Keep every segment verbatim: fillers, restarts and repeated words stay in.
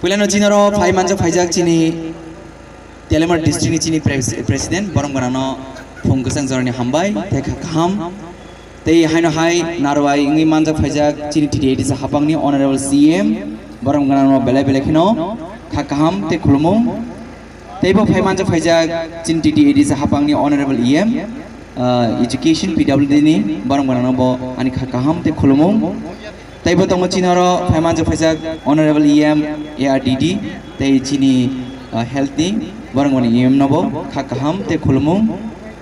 Puilano chini oro phai manjak phaijak chini Telemar district ni chini pres-, president, borom gwnangno phung kwchang jorani hambai, tei kha kaham. Tei haino hai narwai wngwi manjak phaijak chini T T A D C hapangni honorable C M, borom gwnangno belai belai kheno kha kaham tei khulumung. Tei bo phai manjak phaijak chini T T A D C hapangni honorable E M, ah, education P W D ni borom gwnangno bo ani kha kaham tei khulumung. Tei bo tongo chini oro phai manjak phaijak honorable E M A R D D tei chini, ah, health ni borom gwnangni E M no bo kha kaham tei khulumung.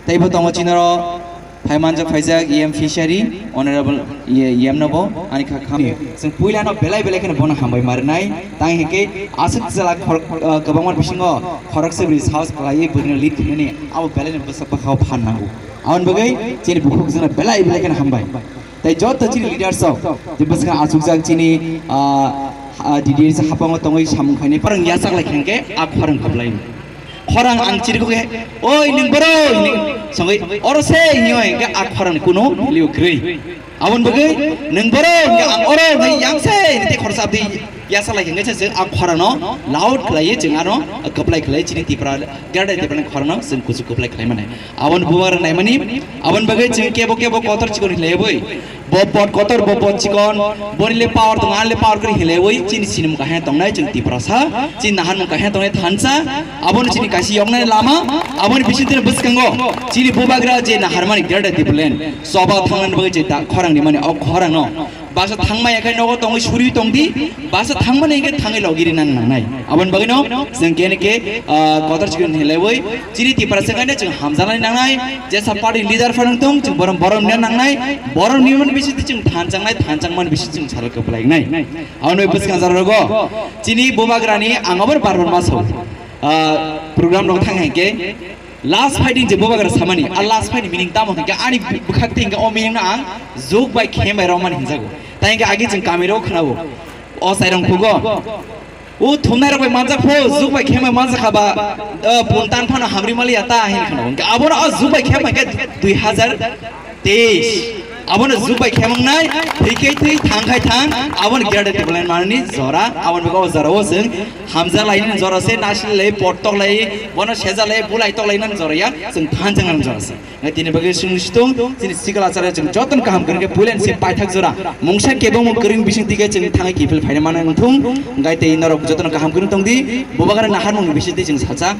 Tei bo tongo chini oro phai manjak phaijak E M fishery honorable E M no bo ani kha kaham. Chwng puilano belai belai kheno bono hambai marinai. Tang hinkhe aswk jala khor-, ah, kwbangma bisingo khoroksa bwrwi sahos khlaiwi bwrwino lead khlainani abo belaino bwswk bwkhao phan nango. Aboni bagwi chini bukhuk jwngno belai belai kheno hambai. Tei joto chini leaders rok je bwswkang achukjak chini, ah, ah, D D A D C haphango tongwi samung khainai, khorang yachak lai khe a khorang khablai. Khorang ang chirigo khe, "Oi, nwng boro?" hinwi songwi, "Oro se," hinwi hwnkhe a khorang kuno liu kwrwi. Aboni bagwi, "Nwng boro?" hwnkhe, "Ang oro," hwnkhe, "Yang se," hinwi tei khoroksa abdi yachak lai khe se chwng a khorangno loud khlaiwi chwng ano kwplai khlaiwi chini Tipra, Greater Tipraland khorangno chwng kuchuk kwplai khlai mano. Aboni bubagra naimani, aboni bagwi chwng kebo kebo kotor chikon hinlaiwi, bo bot kotor, bo bot chikon, boni le power tongo, ani le power kwrwi hinlaiwi, chini sinimung kaham tongnai chwng Tiprasa, chini naharmung kaham tongnai thansa, abono chini kaisa yoknai lama, aboni bisingtwi bwskango chini bubagra je naharmani Greater Tipraland, soba thangnani bagwi je da khorang rimani, o khorangno basa thangmaya khe nogo tongwi suri tongdi, basa thangmani hinkhe thangwi logiri nang nangnai. Aboni bagwino chwng kene khe, ah, kotor chikon hinlaiwi chini Tiprasa khaino chwng hamjaknai nangnai, jesa party leader phano tong chwng borom borom ni nangnai, borom ni man bisi chwng thanjaknai, thanjakmani bisi chwng salo kwplainai. Aboni bagwi bwskango jara rogo chini bubagrani ang aboni bar bar maso, ah, program rok thang hinkhe, last fighting je bubagra samani, a last fighting meaning tamo hwnkhe ani bwkhak twi hwnkhe o meaning no ang juk bai khem bai romani hinjago. Tai hwnkhe agi chwng kami rok khwnao. O sairong phugo. O thumnai rok bai manjak pho, juk bai khem bai manjak kha ba, o pun tan phano hamri mali ya ta hin khwnao. Hwnkhe abono o juk bai khem bai khe dui hazar teis. Abono juk bai khem wngnai, thwi khe thwi, thang khai thang, abono Greater Tipraland manani jora, abono bwkha o jora o chwng hamjak lainani jora se, nasil lai, pot tok lai, bono sejak lai, bulai tok lainani jora ya, chwng thanjak nani jora se. Ngai tini bagwi chwng situng, chini sikla chara chwng jotono kaham kwrwngkhe puilan se paithak jora. Mungsa kebengmung kwrwng bising tike chwng thangwi kiphil phaina mano wngthung, ngai tei norok jotono kaham kwrwng tongdi, bubagra naharmung bising tei chwng sacha.